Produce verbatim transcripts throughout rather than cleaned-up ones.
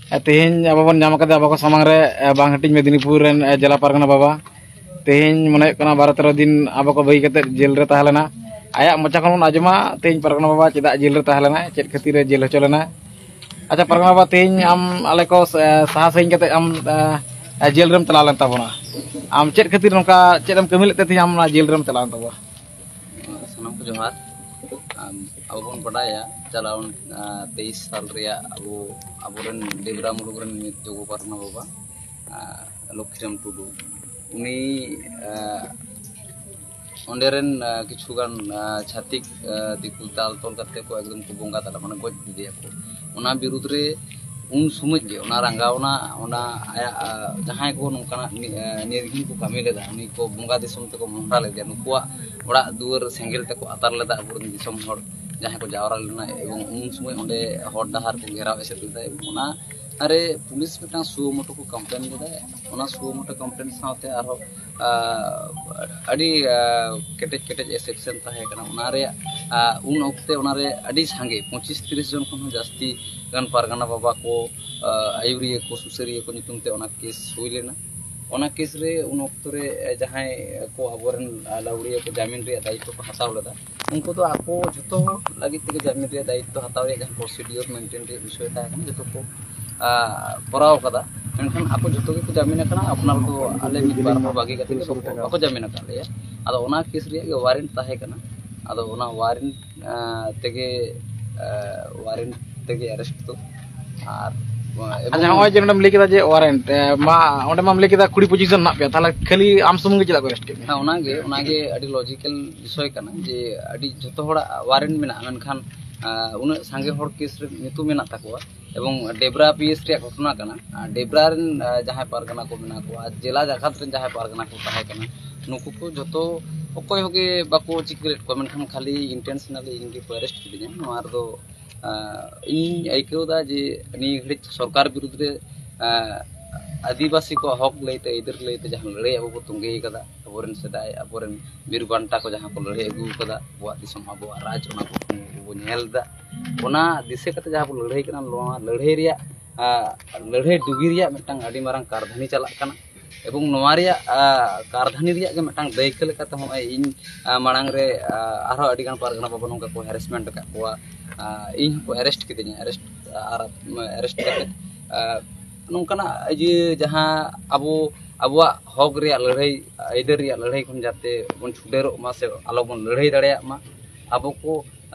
ᱛᱮᱦᱮᱧ ᱟᱵᱚ ᱵᱚᱱ ᱧᱟᱢ ᱟᱠᱟᱫᱟ ᱟᱵᱚ ᱠᱚ ᱥᱟᱢᱟᱝ ᱨᱮ, ᱮ, ᱵᱟᱝ ᱦᱟᱹᱴᱤᱧ ᱢᱮᱫᱽᱱᱤᱯᱩᱨ ᱨᱮᱱ, ᱮ, ᱡᱮᱞᱟ ᱯᱟᱨᱜᱟᱱᱟ ᱵᱟᱵᱟ᱾ ᱛᱮᱦᱮᱧ ᱢᱚᱱᱮ ᱦᱩᱭᱩᱜ ᱠᱟᱱᱟ ᱵᱟᱨᱚ ᱛᱮᱨᱚ ᱫᱤᱱ ᱟᱵᱚ ᱠᱚ ᱵᱟᱹᱜᱤ ᱠᱟᱛᱮ ᱡᱮᱞ ᱨᱮ ᱛᱟᱦᱮᱸ ᱞᱮᱱᱟ᱾ ᱟᱭᱟᱜ ᱢᱚᱪᱟ ᱠᱷᱚᱱ ᱵᱚᱱ ᱟᱸᱡᱚᱢᱟ ᱛᱮᱦᱮᱧ ᱯᱟᱨᱜᱟᱱᱟ ᱵᱟᱵᱟ ᱪᱮᱫᱟᱜ ᱡᱮᱞ ᱨᱮ ᱛᱟᱦᱮᱸ ᱞᱮᱱᱟᱭ, ᱪᱮᱫ ᱠᱷᱟᱹᱛᱤᱨ ᱮ ᱡᱮᱞ ᱦᱚᱪᱚ ᱞᱮᱱᱟ᱾ ᱟᱪᱪᱷᱟ ᱯᱟᱨᱜᱟᱱᱟ ᱵᱟᱵᱟ, ᱛᱮᱦᱮᱧ ᱟᱢ ᱟᱞᱮ ᱠᱚ, ᱮ, ᱥᱟᱦᱟ ᱥᱟᱺᱜᱤᱧ ᱠᱟᱛᱮ ᱟᱢ, ᱮ, ᱡᱮᱞ ᱨᱮᱢ ᱪᱟᱞᱟᱣ ᱞᱮᱱ ᱛᱟᱵᱚᱱᱟ᱾ ᱟᱢ ᱪᱮᱫ ᱠᱷᱟᱹᱛᱤᱨ ᱱᱚᱝᱠᱟ ᱪᱮᱫ ᱮᱢ ᱠᱟᱹᱢᱤ ᱞᱮᱫ ᱛᱮ ᱛᱮᱦᱮᱧ ᱟᱢ ᱚᱱᱟ ᱡᱮᱞ ᱨᱮᱢ ᱪᱟᱞᱟᱣ ᱞᱮᱱ ᱛᱟᱵᱚᱱᱟ? ᱥᱟᱱᱟᱢ ᱠᱚ ᱡᱚᱦᱟᱨ᱾ ᱟᱢ, ᱟᱵᱚ ᱵᱚᱱ ᱵᱟᱰᱟᱭᱟ ᱪᱟᱞᱟᱣᱮᱱ, ᱟ, ᱛᱮᱭᱤᱥ ᱥᱟᱞ ᱨᱮᱭᱟᱜ ᱟᱵᱚ, ᱟᱵᱚᱨᱮᱱ ᱰᱮᱵᱽᱨᱟ ᱢᱩᱞᱩᱠ ᱨᱮᱱ ᱢᱤᱫ ᱡᱳᱜᱚ ᱯᱟᱨᱜᱟᱱᱟ ᱵᱟᱵᱟ, ᱟ, ᱞᱚᱠᱠᱷᱤᱨᱟᱢ ᱴᱩᱰᱩ, ᱩᱱᱤ, ᱟ, ᱚᱸᱰᱮ ᱨᱮᱱ, ᱟ, ᱠᱤᱪᱷᱩ ᱜᱟᱱ, ᱟ, ᱪᱷᱟᱹᱛᱤᱠ, ᱟ, ᱫᱤᱠᱩ ᱫᱟᱞ ᱛᱚᱞ ᱠᱟᱛᱮ ᱠᱚ ᱮᱠᱫᱚᱢ ᱠᱚ ᱵᱚᱸᱜᱟ ᱛᱟᱞᱟ, ᱢᱟᱱᱮ ᱜᱚᱡ ᱠᱮᱫᱮᱭᱟ ᱠᱚ᱾ ᱚᱱᱟ ᱵᱤᱨᱩᱫᱽ ᱨᱮ ᱩᱱ ᱥᱚᱢᱚᱡ ᱜᱮ ᱚᱱᱟ ᱨᱟᱸᱜᱟᱣᱱᱟ, ᱚᱱᱟ ᱟᱭᱟᱜ, ᱟ, ᱡᱟᱦᱟᱸᱭ ᱠᱚ ᱱᱚᱝᱠᱟᱱᱟᱜ ᱱᱤ-, ᱟ, ᱱᱤᱨᱜᱷᱤᱱ ᱠᱚ ᱠᱟᱹᱢᱤ ᱞᱮᱫᱟ, ᱩᱱᱤ ᱠᱚ ᱵᱚᱸᱜᱟ ᱫᱤᱥᱚᱢ ᱛᱮᱠᱚ ᱢᱚᱦᱰᱟ ᱞᱮᱫᱮᱭᱟ, ᱱᱩᱠᱩᱣᱟᱜ ᱚᱲᱟᱜ ᱫᱩᱣᱟᱹᱨ ᱥᱮᱸᱜᱮᱞ ᱛᱮᱠᱚ ᱟᱛᱟᱨ ᱞᱮᱫᱟ ᱟᱵᱚᱨᱮᱱ ᱫᱤᱥᱚᱢ ᱦᱚᱲ ᱡᱟᱦᱟᱸᱭ ᱠᱚ ᱡᱟᱣᱨᱟ ᱞᱮᱱᱟ, ᱮᱵᱚᱝ ᱩᱱ ᱥᱚᱢᱚᱭ ᱚᱸᱰᱮ ᱦᱚᱨ ᱰᱟᱦᱟᱨ ᱠᱚ ᱜᱷᱮᱨᱟᱣ ᱮᱥᱮᱫ ᱞᱮᱫᱟ, ᱮᱵᱚᱝ ᱚᱱᱟ ᱨᱮ ᱯᱩᱞᱤᱥ ᱢᱤᱫᱴᱟᱝ suo motu ᱠᱚ complain ᱞᱮᱫᱟ᱾ ᱚᱱᱟ suo motu complain ᱥᱟᱶᱛᱮ ᱟᱨᱦᱚᱸ, ᱟ, ᱟᱹᱰᱤ, ᱟ, ᱠᱮᱴᱮᱡ ᱠᱮᱴᱮᱡ section ᱛᱟᱦᱮᱸ ᱠᱟᱱᱟ᱾ ᱚᱱᱟ ᱨᱮᱭᱟᱜ, ᱟ, ᱩᱱ ᱚᱠᱛᱮ ᱚᱱᱟᱨᱮ ᱟᱹᱰᱤ ᱥᱟᱸᱜᱮ, ᱯᱚᱸᱪᱤᱥ ᱛᱤᱨᱤᱥ ᱡᱚᱱ ᱠᱷᱚᱱ ᱦᱚᱸ ᱡᱟᱹᱥᱛᱤ ᱜᱟᱱ ᱯᱟᱨᱜᱟᱱᱟ ᱵᱟᱵᱟ ᱠᱚ, ᱟ, ᱟᱹᱭᱩᱨᱤᱭᱟᱹ ᱠᱚ, ᱥᱩᱥᱟᱹᱨᱤᱭᱟᱹ ᱠᱚ ᱧᱩᱛᱩᱢ ᱛᱮ ᱚᱱᱟ case ᱦᱩᱭ ᱞᱮᱱᱟ᱾ ᱚᱱᱟ case ᱨᱮ ᱩᱱ ᱚᱠᱛᱚ ᱨᱮ ᱡᱟᱦᱟᱸᱭ ᱠᱚ ᱟᱵᱚᱨᱮᱱ, ᱟ, ᱞᱟᱹᱣᱲᱤᱭᱟᱹ ᱠᱚ ᱡᱟᱢᱤᱱ ᱨᱮᱭᱟᱜ ᱫᱟᱭᱤᱛᱛᱚ ᱠᱚ ᱦᱟᱛᱟᱣ ᱞᱮᱫᱟ, ᱩᱱᱠᱩ ᱫᱚ ᱟᱠᱚ ᱡᱷᱚᱛᱚ ᱦᱚᱲ ᱞᱟᱹᱜᱤᱫ ᱛᱮᱜᱮ ᱡᱟᱢᱤᱱ ᱨᱮᱭᱟᱜ ᱫᱟᱭᱤᱛᱛᱚ ᱦᱟᱛᱟᱣ ᱨᱮᱭᱟᱜ ᱡᱟᱦᱟᱸ procedure maintain ᱨᱮᱭᱟᱜ ᱵᱤᱥᱚᱭ ᱛᱟᱦᱮᱸ ᱠᱟᱱᱟ, ᱡᱷᱚᱛᱚ ᱠᱚ, ᱟ, ᱠᱚᱨᱟᱣ ᱠᱟᱫᱟ᱾ ᱢᱮᱱᱠᱷᱟᱱ ᱟᱠᱚ ᱡᱷᱚᱛᱚ ᱜᱮᱠᱚ ᱡᱟᱢᱤᱱ ᱟᱠᱟᱱᱟ, ᱟᱯᱱᱟᱨ ᱫᱚ ᱟᱞᱮ ᱢᱤᱫ ᱵᱟᱨ ᱦᱚᱲ ᱵᱟᱹᱜᱤ ᱠᱟᱛᱮ ᱜᱮ ᱵᱟᱠᱚ, ᱵᱟᱠᱚ ᱡᱟᱢᱤᱱ ᱟᱠᱟᱫ ᱞᱮᱭᱟ᱾ ᱟᱫᱚ ᱚᱱᱟ case ᱨᱮᱭᱟᱜ ᱜᱮ warrant ᱛᱟᱦᱮᱸ ᱠᱟᱱᱟ᱾ ᱟᱫᱚ ᱚᱱᱟ warrant, ᱟ, ᱛᱮᱜᱮ, ᱟ, warrant ᱛᱮᱜᱮ arrest ᱫᱚ᱾ ᱟᱨ, ᱟ, ᱮᱵᱚᱝ ᱟᱪᱪᱷᱟ, ᱱᱚᱜᱼᱚᱭ ᱡᱮ ᱱᱚᱰᱮᱢ ᱞᱟᱹᱭ ᱠᱮᱫᱟ ᱡᱮ warrant, ᱮ, ᱢᱟ, ᱚᱸᱰᱮ ᱢᱟᱢ ᱞᱟᱹᱭ ᱠᱮᱫᱟ ᱠᱩᱲᱤ ᱯᱚᱸᱪᱤᱥ ᱡᱚᱱ ᱢᱮᱱᱟᱜ ᱯᱮᱭᱟ, ᱛᱟᱦᱚᱞᱮ ᱠᱷᱟᱹᱞᱤ ᱟᱢ ᱥᱩᱢᱩᱝ ᱜᱮ ᱪᱮᱫᱟᱜ ᱠᱚ arrest ᱠᱮᱫ ᱢᱮᱭᱟ? ᱦᱮᱸ, ᱚᱱᱟᱜᱮ, ᱚᱱᱟᱜᱮ ᱟᱹᱰᱤ logical ᱵᱤᱥᱚᱭ ᱠᱟᱱᱟ ᱡᱮ ᱟᱹᱰᱤ ᱡᱷᱚᱛᱚ ᱦᱚᱲᱟᱜ warrant ᱢᱮᱱᱟᱜᱼᱟ, ᱢᱮᱱᱠᱷᱟᱱ, ᱟ, ᱩᱱᱟᱹᱜ ᱥᱟᱸᱜᱮ ᱦᱚᱲ case ᱨᱮ ᱧᱩᱛᱩᱢ ᱢᱮᱱᱟᱜ ᱛᱟᱠᱚᱣᱟ᱾ ᱮᱵᱚᱝ ᱰᱮᱵᱽᱨᱟ P S ᱨᱮᱭᱟᱜ ᱜᱷᱚᱴᱚᱱᱟ ᱠᱟᱱᱟ᱾ ᱟᱨ ᱰᱮᱵᱽᱨᱟ ᱨᱮᱱ, ᱟ, ᱡᱟᱦᱟᱸᱭ ᱯᱟᱨᱜᱟᱱᱟ ᱠᱚ ᱢᱮᱱᱟᱜ ᱠᱚᱣᱟ, ᱟᱨ ᱡᱮᱞᱟ ᱡᱟᱠᱟᱛ ᱨᱮᱱ ᱡᱟᱦᱟᱸᱭ ᱯᱟᱨᱜᱟᱱᱟ ᱠᱚ ᱛᱟᱦᱮᱸ ᱠᱟᱱᱟ, ᱱᱩᱠᱩ ᱠᱚ ᱡᱷᱚᱛᱚ ᱚᱠᱚᱭ ᱦᱚᱸᱜᱮ ᱵᱟᱠᱚ ᱪᱤᱠᱟᱹ ᱞᱮᱫ ᱠᱚᱣᱟ, ᱢᱮᱱᱠᱷᱟᱱ ᱠᱷᱟᱹᱞᱤ intentionally ᱤᱧ ᱜᱮᱠᱚ arrest ᱠᱤᱫᱤᱧᱟ᱾ ᱱᱚᱣᱟ ᱨᱮᱫᱚ, ᱟ, ᱤᱧ ᱟᱹᱭᱠᱟᱹᱣ ᱮᱫᱟ ᱡᱮ ᱱᱤᱭᱟᱹ ᱜᱷᱟᱹᱲᱤᱡ ᱥᱚᱨᱠᱟᱨ ᱵᱤᱨᱩᱫᱽ ᱨᱮ, ᱟ, ᱟᱹᱫᱤᱵᱟᱹᱥᱤ ᱠᱚᱣᱟᱜ ᱦᱚᱠ ᱞᱟᱹᱭᱛᱮ, ᱟᱹᱭᱫᱟᱹᱨ ᱞᱟᱹᱭᱛᱮ ᱡᱟᱦᱟᱸ ᱞᱟᱹᱲᱦᱟᱹᱭ ᱟᱵᱚ ᱵᱚ ᱛᱚᱸᱜᱮ ᱟᱠᱟᱫᱟ, ᱟᱵᱚᱨᱮᱱ ᱥᱮᱫᱟᱭ, ᱟᱵᱚᱨᱮᱱ ᱵᱤᱨ ᱵᱟᱱᱴᱟ ᱠᱚ ᱡᱟᱦᱟᱸ ᱠᱚ ᱞᱟᱹᱲᱦᱟᱹᱭ ᱟᱹᱜᱩ ᱟᱠᱟᱫᱟ, ᱟᱵᱚᱣᱟᱜ ᱫᱤᱥᱚᱢ, ᱟᱵᱚᱣᱟᱜ ᱨᱟᱡᱽ, ᱚᱱᱟ ᱠᱚ ᱵᱚ ᱧᱮᱞ ᱮᱫᱟ᱾ ᱚᱱᱟ ᱫᱤᱥᱟᱹ ᱠᱟᱛᱮ ᱡᱟᱦᱟᱸ ᱵᱚ ᱞᱟᱹᱲᱦᱟᱹᱭ ᱠᱟᱱᱟ, ᱱᱚᱣᱟ ᱞᱟᱹᱲᱦᱟᱹᱭ ᱨᱮᱭᱟᱜ ᱞᱟᱹᱲᱦᱟᱹᱭ ᱰᱩᱜᱤ ᱨᱮᱭᱟᱜ ᱢᱤᱫᱴᱟᱝ ᱟᱹᱰᱤ ᱢᱟᱨᱟᱝ ᱠᱟᱨᱫᱷᱟᱹᱱᱤ ᱪᱟᱞᱟᱜ ᱠᱟᱱᱟ᱾ ᱮᱵᱚᱝ ᱱᱚᱣᱟ ᱨᱮᱭᱟᱜ ᱠᱟᱨᱫᱷᱟᱹᱱᱤ ᱨᱮᱭᱟᱜ ᱜᱮ ᱢᱤᱫᱴᱟᱝ ᱫᱟᱹᱭᱠᱟᱹ ᱞᱮᱠᱟᱛᱮ ᱦᱚᱸᱜᱼᱚᱭ ᱤᱧ ᱢᱟᱲᱟᱝ ᱨᱮ ᱟᱨᱦᱚᱸ ᱟᱹᱰᱤᱜᱟᱱ ᱯᱟᱨᱜᱟᱱᱟ ᱵᱟᱵᱟ ᱱᱚᱝᱠᱟ ᱠᱚ ᱦᱮᱨᱮᱥᱢᱮᱱᱴ ᱟᱠᱟᱫ ᱠᱚᱣᱟ᱾ ᱤᱧ ᱦᱚᱸᱠᱚ ᱮᱨᱮᱥᱴ ᱠᱤᱫᱤᱧᱟ, ᱮᱨᱮᱥᱴ ᱟᱨ ᱮᱨᱮᱥᱴ ᱠᱟᱛᱮ ᱱᱚᱝᱠᱟᱱᱟᱜ ᱡᱮ ᱡᱟᱦᱟᱸ ᱟᱵᱚ ᱟᱵᱚᱣᱟᱜ ᱦᱚᱠ ᱨᱮᱭᱟᱜ ᱞᱟᱹᱲᱦᱟᱹᱭ, ᱟᱹᱭᱫᱟᱹᱨ ᱨᱮᱭᱟᱜ ᱞᱟᱹᱲᱦᱟᱹᱭ ᱠᱷᱚᱱ ᱡᱟᱛᱮ ᱵᱚᱱ ᱪᱷᱩᱰᱟᱹᱨᱚᱜ ᱢᱟ ᱥᱮ ᱟᱞᱚ ᱵᱚᱱ ᱞᱟᱹᱲᱦᱟᱹᱭ ᱫᱟᱲᱮᱭᱟᱜ ᱢᱟ, ᱟᱵᱚ ᱠᱚ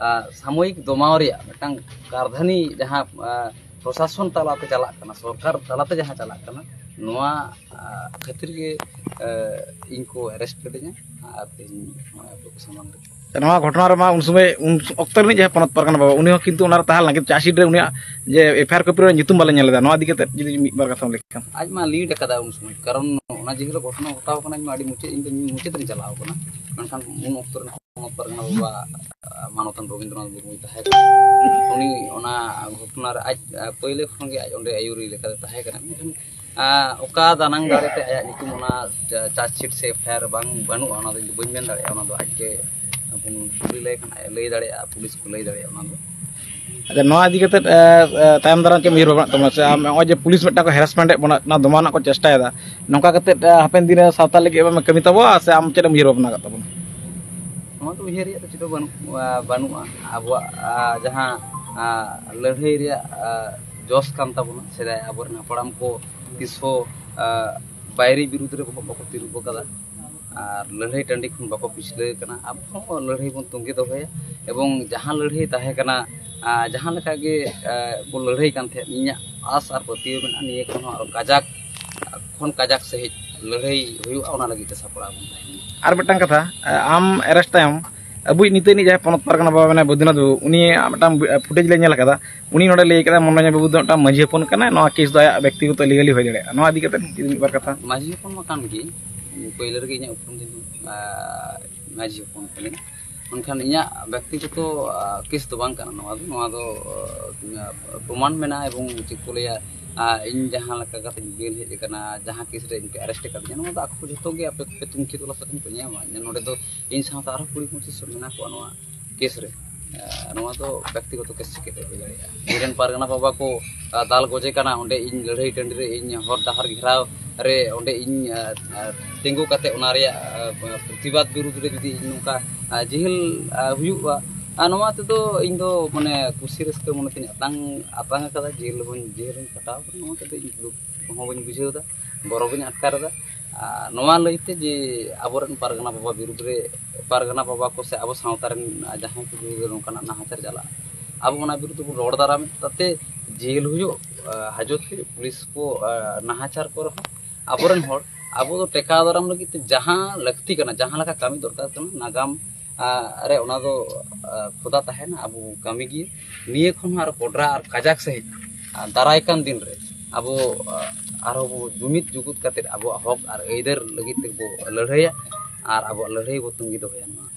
ᱥᱟᱢᱚᱭᱤᱠ ᱫᱚᱢᱟᱣ ᱨᱮᱭᱟᱜ ᱢᱤᱫᱴᱟᱝ ᱠᱟᱨᱫᱷᱟᱹᱱᱤ ᱡᱟᱦᱟᱸ ᱯᱨᱚᱥᱟᱥᱚᱱ ᱛᱟᱞᱟᱛᱮ ᱪᱟᱞᱟᱜ ᱠᱟᱱᱟ, ᱥᱚᱨᱠᱟᱨ ᱛᱟᱞᱟᱛᱮ ᱡᱟᱦᱟᱸ ᱪᱟᱞᱟᱜ ᱠᱟᱱᱟ, ᱱᱚᱣᱟ ᱠᱷᱟᱹᱛᱤᱨ ᱜᱮ ᱤᱧ ᱠᱚ ᱮᱨᱮᱥᱴ ᱠᱤᱫᱤᱧᱟ ᱟᱨ ᱛᱮᱦᱮᱧ ᱱᱚᱣᱟ ᱟᱯᱮ ᱠᱚ ᱥᱟᱢᱟᱝ ᱨᱮ᱾ ᱱᱚᱣᱟ ᱜᱷᱚᱴᱚᱱᱟ ᱨᱮᱢᱟ ᱩᱱ ᱥᱚᱢᱚᱭ, ᱩᱱ ᱚᱠᱛᱚ ᱨᱤᱱᱤᱡ ᱡᱟᱦᱟᱸᱭ ᱯᱚᱱᱚᱛ ᱯᱟᱨᱜᱟᱱᱟ ᱵᱟᱵᱟ, ᱩᱱᱤ ᱦᱚᱸ ᱠᱤᱱᱛᱩ ᱚᱱᱟ ᱨᱮ ᱛᱟᱦᱮᱸ ᱞᱮᱱᱟ, ᱠᱤᱱᱛᱩ ᱪᱟᱨᱡᱽᱥᱤᱴ ᱨᱮ ᱩᱱᱤᱭᱟᱜ ᱡᱮ ᱮᱯᱷ ᱟᱭ ᱟᱨ ᱠᱚᱯᱤ ᱨᱮ ᱧᱩᱛᱩᱢ ᱵᱟᱞᱮ ᱧᱮᱞ ᱞᱮᱫᱟ᱾ ᱱᱚᱣᱟ ᱤᱫᱤ ᱠᱟᱛᱮ ᱡᱩᱫᱤ ᱢᱤᱫ ᱵᱟᱨ ᱠᱟᱛᱷᱟᱢ ᱞᱟᱹᱭ ᱠᱷᱟᱱ᱾ ᱟᱡ ᱢᱟ ᱞᱤᱰ ᱟᱠᱟᱫᱟ ᱩᱱ ᱥᱚᱢᱚᱭ, ᱠᱟᱨᱚᱱ ᱚᱱᱟ ᱡᱮ ᱦᱤᱞᱳᱜ ᱜᱷᱚᱴᱚᱱᱟ ᱜᱷᱚᱴᱟᱣ ᱠᱟᱱᱟ, ᱤᱧ ᱢᱟ ᱟᱹᱰᱤ ᱢᱩᱪᱟᱹᱫ, ᱤᱧ ᱫᱚ ᱢᱩᱪᱟᱹᱫ ᱨᱤᱧ ᱪᱟᱞᱟᱣ ᱠᱟᱱᱟ᱾ ᱢᱮᱱᱠᱷᱟᱱ ᱩᱱ ᱚᱠᱛᱚ ᱨᱮᱱ ᱯᱚᱱᱚᱛ ᱯᱟᱨᱜᱟᱱᱟ ᱵᱟᱵᱟ ᱢᱟᱱᱚᱛᱟᱱ ᱨᱚᱵᱤᱱᱫᱨᱚᱱᱟᱛᱷ ᱢᱩᱨᱢᱩᱭ ᱛᱟᱦᱮᱸ ᱠᱟᱱᱟ᱾ ᱩᱱᱤ ᱚᱱᱟ ᱜᱷᱚᱴᱚᱱᱟ ᱨᱮ ᱟᱡ ᱯᱳᱭᱞᱳ ᱠᱷᱚᱱ ᱜᱮ ᱟᱡ ᱚᱸᱰᱮ ᱟᱹᱭᱩᱨᱤᱭᱟᱹ ᱞᱮᱠᱟᱛᱮ ᱛᱟᱦᱮᱸ ᱠᱟᱱᱟ᱾ ᱢᱮᱱᱠᱷᱟᱱ ᱚᱠᱟ ᱫᱟᱱᱟᱝ ᱫᱟᱲᱮ ᱛᱮ ᱟᱭᱟᱜ ᱧᱩᱛᱩᱢ ᱚᱱᱟ ᱪᱟᱨᱡᱽᱥᱤᱴ ᱥᱮ ᱮᱯᱷ ᱟᱭ ᱟᱨ ᱵᱟᱝ ᱵᱟᱹᱱᱩᱜᱼᱟ, ᱚᱱᱟ ᱫᱚ ᱤᱧ ᱫᱚ ᱵᱟᱹᱧ ᱢᱮᱱ ᱫᱟᱲᱮᱭᱟᱜᱼᱟ᱾ ᱚᱱᱟ ᱫᱚ ᱟᱡ ᱜᱮ ᱵᱚᱱ ᱠᱩᱞᱤ ᱞᱟᱭ ᱠᱷᱟᱱ ᱟᱡ ᱞᱟᱹᱭ ᱫᱟᱲᱮᱭᱟᱜᱼᱟ, ᱯᱩᱞᱤᱥ ᱠᱚ ᱞᱟᱹᱭ ᱫᱟᱲᱮᱭᱟᱜᱼᱟ ᱚᱱᱟ ᱫᱚ᱾ ᱟᱪᱪᱷᱟ, ᱱᱚᱣᱟ ᱤᱫᱤ ᱠᱟᱛᱮ ᱛᱟᱭᱚᱢ ᱫᱟᱨᱟᱢ ᱪᱮᱫ ᱮᱢ ᱩᱭᱦᱟᱹᱨ ᱵᱷᱟᱵᱽᱱᱟᱜ ᱛᱟᱵᱚᱱᱟ? ᱥᱮ ᱟᱢ ᱱᱚᱜᱼᱚᱭ ᱡᱮ ᱯᱩᱞᱤᱥ ᱢᱤᱫᱴᱟᱝ ᱠᱚ ᱦᱮᱨᱟᱥᱢᱮᱱᱴ ᱮᱫ ᱵᱚᱱᱟ, ᱚᱱᱟ ᱫᱚᱢᱟᱣ ᱨᱮᱱᱟᱜ ᱠᱚ ᱪᱮᱥᱴᱟᱭᱮᱫᱟ, ᱱᱚᱝᱠᱟ ᱠᱟᱛᱮ ᱦᱟᱯᱮᱱ ᱫᱤᱱ ᱨᱮ ᱥᱟᱶᱛᱟ ᱞᱟᱹᱜᱤᱫ ᱮᱢ ᱠᱟᱹᱢᱤ ᱛᱟᱵᱚᱱᱟ ᱥᱮ ᱟᱢ ᱪᱮᱫ ᱮᱢ ᱩᱭᱦᱟᱹᱨ ᱵᱷᱟᱵᱽᱱᱟ ᱟᱠᱟᱫ ᱛᱟᱵᱚᱱᱟ? ᱱᱚᱣᱟ ᱫᱚ ᱩᱭᱦᱟᱹᱨ ᱨᱮᱭᱟᱜ ᱫᱚ ᱪᱮᱫ ᱦᱚᱸ ᱵᱟᱹᱱᱩᱜ, ᱵᱟᱹᱱᱩᱜᱼᱟ᱾ ᱟᱵᱚᱣᱟᱜ ᱡᱟᱦᱟᱸ ᱞᱟᱹᱲᱦᱟᱹᱭ ᱨᱮᱭᱟᱜ ᱡᱚᱥ ᱠᱟᱱ ᱛᱟᱵᱚᱱᱟ, ᱥᱮᱫᱟᱭ ᱟᱵᱚᱨᱮᱱ ᱦᱟᱯᱲᱟᱢ ᱠᱚ ᱛᱤᱥ ᱦᱚᱸ ᱵᱟᱭᱨᱤ ᱵᱤᱨᱩᱫᱽ ᱨᱮ ᱵᱚᱦᱚᱜ ᱵᱟᱠᱚ ᱛᱤᱨᱩᱵ ᱟᱠᱟᱫᱟ ᱟᱨ ᱞᱟᱹᱲᱦᱟᱹᱭ ᱴᱟᱺᱰᱤ ᱠᱷᱚᱱ ᱵᱟᱠᱚ ᱯᱤᱪᱷᱞᱟᱹ ᱟᱠᱟᱱᱟ᱾ ᱟᱵᱚ ᱦᱚᱸ ᱞᱟᱹᱲᱦᱟᱹᱭ ᱵᱚᱱ ᱛᱚᱸᱜᱮ ᱫᱚᱦᱚᱭᱟ ᱮᱵᱚᱝ ᱡᱟᱦᱟᱸ ᱞᱟᱹᱲᱦᱟᱹᱭ ᱛᱟᱦᱮᱸ ᱠᱟᱱᱟ, ᱡᱟᱦᱟᱸ ᱞᱮᱠᱟ ᱜᱮ ᱵᱚᱱ ᱞᱟᱹᱲᱦᱟᱹᱭ ᱠᱟᱱ ᱛᱟᱦᱮᱸᱫ, ᱤᱧᱟᱹᱜ ᱟᱥ ᱟᱨ ᱯᱟᱹᱛᱭᱟᱹᱣ ᱢᱮᱱᱟᱜᱼᱟ ᱱᱤᱭᱟᱹ ᱠᱷᱚᱱ ᱦᱚᱸ ᱟᱨᱚ ᱠᱟᱡᱟᱠ ᱠᱷᱚᱱ ᱠᱟᱡᱟᱠ ᱥᱟᱺᱦᱤᱡ ᱞᱟᱹᱲᱦᱟᱹᱭ ᱦᱩᱭᱩᱜᱼᱟ, ᱚᱱᱟ ᱞᱟᱹᱜᱤᱫ ᱛᱮ ᱥᱟᱯᱲᱟᱣ ᱵᱚᱱ ᱛᱟᱦᱮᱱᱟ᱾ ᱟᱨ ᱢᱤᱫᱴᱟᱝ ᱠᱟᱛᱷᱟ, ᱟᱢ ᱮᱨᱮᱥᱴ ᱛᱟᱭᱚᱢ ᱟᱵᱚᱭᱤᱡ ᱱᱤᱛᱚᱜ ᱨᱤᱱᱤᱡ ᱡᱟᱦᱟᱸᱭ ᱯᱚᱱᱚᱛ ᱯᱟᱨᱜᱟᱱᱟ ᱵᱟᱵᱟ ᱢᱮᱱᱟᱭᱟ ᱵᱳᱭᱫᱚᱱᱟᱛᱷ ᱵᱟᱵᱩ, ᱩᱱᱤᱭᱟᱜ ᱢᱤᱫᱴᱟᱝ ᱯᱷᱩᱴᱮᱡᱽ ᱞᱮ ᱧᱮᱞ ᱟᱠᱟᱫᱟ᱾ ᱩᱱᱤ ᱱᱚᱰᱮ ᱞᱟᱹᱭ ᱠᱮᱫᱟ ᱢᱚᱱᱳᱨᱚᱧᱡᱚᱱ ᱵᱟᱵᱩ ᱫᱚ ᱢᱤᱫᱴᱟᱝ ᱢᱟᱹᱡᱷᱤ ᱦᱚᱯᱚᱱ ᱠᱟᱱᱟᱭ, ᱱᱚᱣᱟ ᱠᱮᱥ ᱫᱚ ᱟᱭᱟᱜ ᱵᱮᱠᱛᱤᱜᱚᱛᱚ ᱞᱤᱜᱟᱞᱤ ᱦᱩᱭ ᱫᱟᱲᱮᱭᱟᱜᱼᱟ᱾ ᱱᱚᱣᱟ ᱤᱫᱤ ᱠᱟᱛᱮ ᱡᱩᱫᱤ ᱢᱤᱫ ᱵᱟᱨ ᱠᱟᱛᱷᱟ᱾ ᱢᱟᱹᱡᱷᱤ ᱦᱚᱯᱚᱱ ᱢᱟ ᱠᱟᱱ ᱜᱮ, ᱯᱳᱭᱞᱳ ᱨᱮᱜᱮ ᱤᱧᱟᱹᱜ ᱩᱯᱨᱩᱢ ᱫᱚ ᱢᱟᱹᱡᱷᱤ ᱦᱚᱯᱚᱱ ᱠᱟᱹᱱᱟᱹᱧ᱾ ᱢᱮᱱᱠᱷᱟᱱ ᱤᱧᱟᱹᱜ ᱵᱮᱠᱛᱤᱜᱚᱛᱚ ᱠᱮᱥ ᱫᱚ ᱵᱟᱝ ᱠᱟᱱᱟ ᱱᱚᱣᱟ ᱫᱚ᱾ ᱱᱚᱣᱟ ᱫᱚ ᱯᱨᱚᱢᱟᱱ ᱢᱮᱱᱟᱜᱼᱟ ᱮᱵᱚᱝ ᱪᱮᱫ ᱠᱚ ᱞᱟᱹᱭᱟ, ᱤᱧ ᱡᱟᱦᱟᱸ ᱞᱮᱠᱟ ᱠᱟᱛᱮ ᱵᱮᱞ ᱦᱮᱡ ᱟᱠᱟᱱᱟ, ᱡᱟᱦᱟᱸ ᱠᱮᱥ ᱨᱮ ᱤᱧ ᱠᱚ ᱮᱨᱮᱥᱴ ᱟᱠᱟᱫᱤᱧᱟ, ᱱᱚᱣᱟ ᱫᱚ ᱟᱠᱚ ᱡᱷᱚᱛᱚ ᱜᱮ ᱟᱯᱮ ᱠᱚᱯᱮ ᱛᱩᱱᱠᱷᱤ ᱛᱚᱞᱟᱥ ᱞᱮᱠᱷᱟᱱ ᱯᱮ ᱧᱟᱢᱟ᱾ ᱱᱚᱰᱮ ᱫᱚ ᱤᱧ ᱥᱟᱶᱛᱮ ᱟᱨᱦᱚᱸ ᱠᱩᱲᱤ ᱯᱚᱸᱪᱤᱥ ᱦᱚᱲ ᱢᱮᱱᱟᱜ ᱠᱚᱣᱟ ᱱᱚᱣᱟ ᱠᱮᱥ ᱨᱮ᱾ ᱱᱚᱣᱟ ᱫᱚ ᱵᱮᱠᱛᱤᱜᱚᱛᱚ ᱠᱮᱥ ᱪᱤᱠᱟᱹᱛᱮ ᱦᱩᱭ ᱫᱟᱲᱮᱭᱟᱜᱼᱟ? ᱤᱧᱨᱮᱱ ᱯᱟᱨᱜᱟᱱᱟ ᱵᱟᱵᱟ ᱠᱚ ᱫᱟᱞ ᱜᱚᱡᱮ ᱠᱟᱱᱟ, ᱚᱸᱰᱮ ᱤᱧ ᱞᱟᱹᱲᱦᱟᱹᱭ ᱴᱟᱺᱰᱤ ᱨᱮ, ᱤᱧ ᱦᱚᱨ ᱰᱟᱦᱟᱨ ᱜᱷᱮᱨᱟᱣ ᱨᱮ ᱚᱸᱰᱮ ᱤᱧ ᱛᱤᱸᱜᱩ ᱠᱟᱛᱮ ᱚᱱᱟ ᱨᱮᱭᱟᱜ ᱯᱨᱚᱛᱤᱵᱟᱫ ᱵᱤᱨᱩᱫᱽ ᱨᱮ ᱡᱩᱫᱤ ᱤᱧ ᱱᱚᱝᱠᱟ ᱡᱮᱦᱮᱞ ᱦᱩᱭᱩᱜᱼᱟ, ᱟᱨ ᱱᱚᱣᱟ ᱛᱮᱫᱚ ᱤᱧ ᱫᱚ ᱢᱟᱱᱮ ᱠᱩᱥᱤ ᱨᱟᱹᱥᱠᱟᱹ ᱢᱚᱱᱮ ᱛᱤᱧ ᱟᱛᱟᱝ ᱟᱛᱟᱝ ᱟᱠᱟᱫᱟ, ᱡᱮᱦᱮᱞ ᱦᱚᱸᱧ ᱡᱮᱦᱮᱞ ᱦᱚᱸᱧ ᱠᱟᱴᱟᱣ ᱟᱠᱟᱫᱟ᱾ ᱱᱚᱣᱟ ᱛᱮᱫᱚ ᱤᱧ ᱫᱩᱠ ᱦᱚᱸ ᱵᱟᱹᱧ ᱵᱩᱡᱷᱟᱹᱣ ᱮᱫᱟ, ᱜᱚᱨᱚᱵᱤᱧ ᱟᱴᱠᱟᱨ ᱮᱫᱟ᱾ ᱟᱨ ᱱᱚᱣᱟ ᱞᱟᱹᱭᱛᱮ ᱡᱮ ᱟᱵᱚᱨᱮᱱ ᱯᱟᱨᱜᱟᱱᱟ ᱵᱟᱵᱟ ᱵᱤᱨᱩᱫᱽ ᱨᱮ, ᱯᱟᱨᱜᱟᱱᱟ ᱵᱟᱵᱟ ᱠᱚ ᱥᱮ ᱟᱵᱚ ᱥᱟᱶᱛᱟ ᱨᱮᱱ ᱡᱟᱦᱟᱸᱭ ᱠᱚ ᱵᱤᱨᱩᱫᱽ ᱨᱮ ᱱᱚᱝᱠᱟᱱᱟᱜ ᱱᱟᱦᱟᱪᱟᱨ ᱪᱟᱞᱟᱜᱼᱟ, ᱟᱵᱚ ᱚᱱᱟ ᱵᱤᱨᱩᱫᱽ ᱨᱮᱵᱚᱱ ᱨᱚᱲ ᱫᱟᱨᱟᱢᱮᱫ ᱛᱟᱛᱮ ᱡᱮᱞ ᱦᱩᱭᱩᱜ, ᱦᱟᱡᱚᱛ ᱦᱩᱭᱩᱜ, ᱯᱩᱞᱤᱥ ᱠᱚ ᱱᱟᱦᱟᱪᱟᱨ ᱠᱚ ᱨᱮᱦᱚᱸ ᱟᱵᱚᱨᱮᱱ ᱦᱚᱲ ᱟᱵᱚ ᱫᱚ ᱴᱮᱠᱟᱣ ᱫᱟᱨᱟᱢ ᱞᱟᱹᱜᱤᱫ ᱛᱮ ᱡᱟᱦᱟᱸ ᱞᱟᱹᱠᱛᱤ ᱠᱟᱱᱟ, ᱡᱟᱦᱟᱸ ᱞᱮᱠᱟ ᱠᱟᱹᱢᱤ ᱫᱚᱨᱠᱟᱨ ᱠᱟᱱᱟ, ᱱᱟᱜᱟᱢ ᱨᱮ ᱚᱱᱟ ᱫᱚ ᱠᱷᱚᱫᱟ ᱛᱟᱦᱮᱱᱟ, ᱟᱵᱚ ᱠᱟᱹᱢᱤ ᱜᱮ᱾ ᱱᱤᱭᱟᱹ ᱠᱷᱚᱱ ᱦᱚᱸ ᱟᱨᱚ ᱠᱚᱰᱨᱟ ᱟᱨ ᱠᱟᱡᱟᱠ ᱥᱟᱺᱦᱤᱡ ᱫᱟᱨᱟᱭ ᱠᱟᱱ ᱫᱤᱱ ᱨᱮ ᱟᱵᱚ ᱟᱨᱦᱚᱸ ᱵᱚ ᱡᱩᱢᱤᱫ ᱡᱩᱜᱩᱫ ᱠᱟᱛᱮ ᱟᱵᱚᱣᱟᱜ ᱦᱚᱠ ᱟᱨ ᱟᱹᱭᱫᱟᱹᱨ ᱞᱟᱹᱜᱤᱫ ᱛᱮᱵᱚ ᱞᱟᱹᱲᱦᱟᱹᱭᱟ ᱟᱨ ᱟᱵᱚᱣᱟᱜ ᱞᱟᱹᱲᱦᱟᱹᱭ ᱵᱚ ᱛᱩᱸᱜᱤ ᱫᱚᱦᱚᱭᱟ᱾ ᱱᱚᱣᱟ